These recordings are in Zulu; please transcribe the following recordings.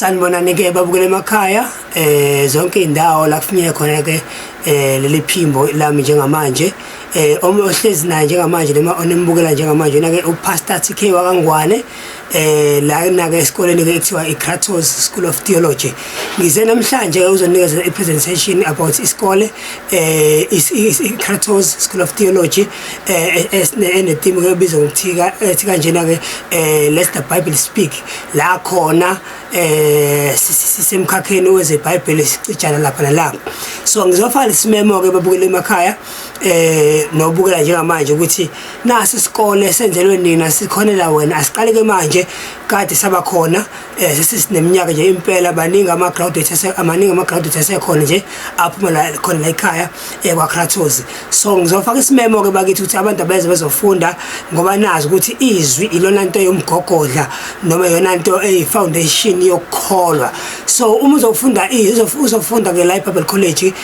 Sanibonani ke babukele emakhaya, zonke indawo la kufinyele khona ke leli phimbo lami njengamanje. Ohlezi naye njengamanje noma onembukela njengamanje yena ke uPastor TK wakaNgwane, la nake esikoleni ke ekuthiwa iKratos School of Theology. Ngize namhlanje uzonikeza i-presentation about isikole iKratos School of Theology, ene-theme ke ebizwa ngokuthi ethi kanjena ke "Let the Bible Speak", la khona sisemkhakheni wezeBhayibheli, sicijana lapha nalapha. So ngizofaka isimemo ke babukele emakhaya nobukela njengamanje ukuthi nasi isikole senzelwe nina, sikhonela wena. Asiqale ke manje, kade saba khona, sesineminyaka nje impela. Baningi ama graduates, amaningi ama graduates asekhona nje aphuma la khona la ekhaya kwaKratos. So ngizofaka isimemo ke bakithi ukuthi abantu abeze bezofunda, ngoba nazi ukuthi izwi ilona nto yomgogodla noma yona nto eyi foundation yokukholwa. So uma uzofunda uzofunda ke la eBible College,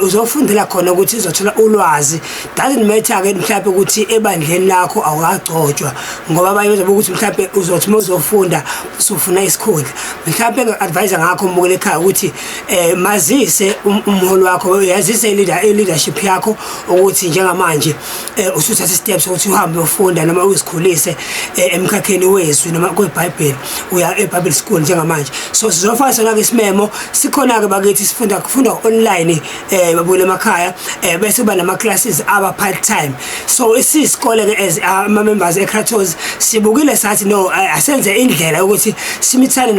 uzofundela khona ukuthi uzothola ulwazi. Doesn't matter ke mhlawumbe ukuthi ebandleni lakho awukagcotshwa, ngoba abanye bazobuka ukuthi mhlawumbe uzothi uma uzofunda usufuna isikhundla. Mhlawumbe ngi-advise ngakho umbukele ekhaya ukuthi mazise umholi wakho, yazise i-leadership yakho ukuthi njengamanje usuthatha steps ukuthi uhambe uyofunda noma uzikhulise emkhakheni wezwi noma kweBhayibheli, uya eBible school njengamanje. So sizofaka sona ke isimemo, sikhona ke bakithi, sifunda kufunda online, babukele emakhaya, bese kuba nama classes aba part time. So isisikole ke, as ama members eKratos, sibukile sathi no, asenze indlela ukuthi simithane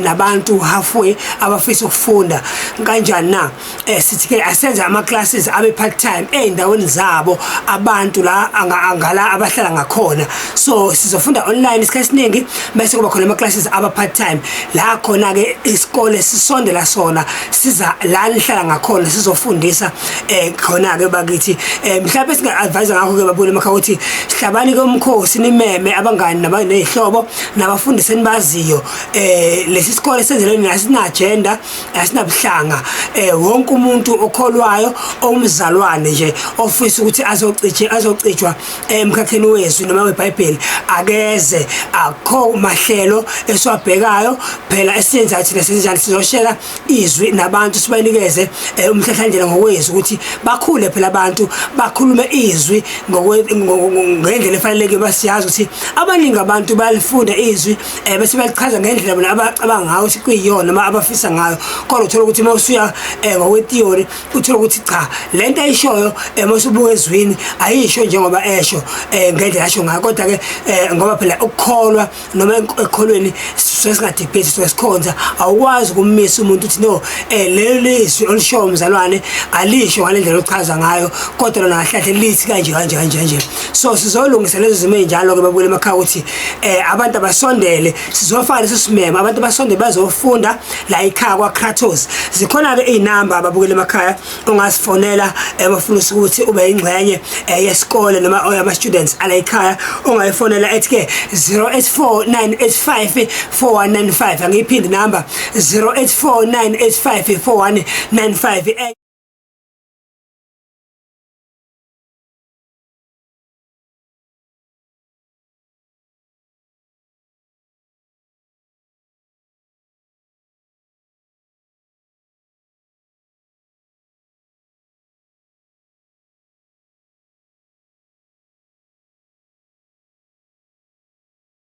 nabantu halfway abafisa ukufunda. Kanjani na? Sithi ke asenze ama classes abe part time ey'ndaweni zabo abantu la angala abahlala ngakhona. So sizofunda online isikhathi esiningi, bese kuba khona ama classes aba part time la khona ke isikole sisondela sona, siza la nihlala ngakhona, sizofundisa khona ke bakithi. Mhlawumbe singa advise ngakho ke babukele emakhaya ukuthi hlabani ke umkhosi, nimeme abangani nabazihlobo nabafundisi enibaziyo. Lesi sikole senzelwe, asina agenda, asinabuhlanga. Wonke umuntu okholwayo, omzalwane nje ofisa ukuthi azocije, azocijwa emkhakheni wezwi noma weBhayibheli, akeze. Akho mahlelo esiwabhekayo phela. Esiyenza thina, senjani? Sizoshare izwi nabantu, sibanikeze umhlahlandlela ngokwezwi ukuthi bakhule phela abantu, bakhulume izwi ngendlela efanelekile. Basiyazi ukuthi abaningi abantu bayalifunda izwi, bese balichaza ngendlela bona abacabanga ngayo ukuthi kuyiyona noma abafisa ngayo, kodwa uthola ukuthi uma usuya ngokwe-theory uthola ukuthi cha, lento ayishoyo, uma usubuka ezwini, ayisho njengoba esho, ngendlela asho ngayo. Kodwa ke ngoba phela ukukholwa noma ekholweni sesingadebate, sikhonza, awukwazi ukumisa umuntu uthi no, lelo lizwi olishoyo mzalwane alisho ngalendlela ochaza ngayo, kodwa lona kahle kahle lithi kanje kanje kanje kanje. So sizolungisa lezo zimo ey'njalo ke babukele emakhaya ukuthi abantu abasondele. Sizofaka leso simemo, abantu abasondele bazofunda la ekhaya kwaKratos. Zikhona ke iy'namba ababukele emakhaya ongasifonela bafuna ukuthi ube ingxenye yesikole noma ama-students ala ekhaya. Ungayifonela ethi ke 084 985 4195. Angiyiphindi number, 084 985 4195.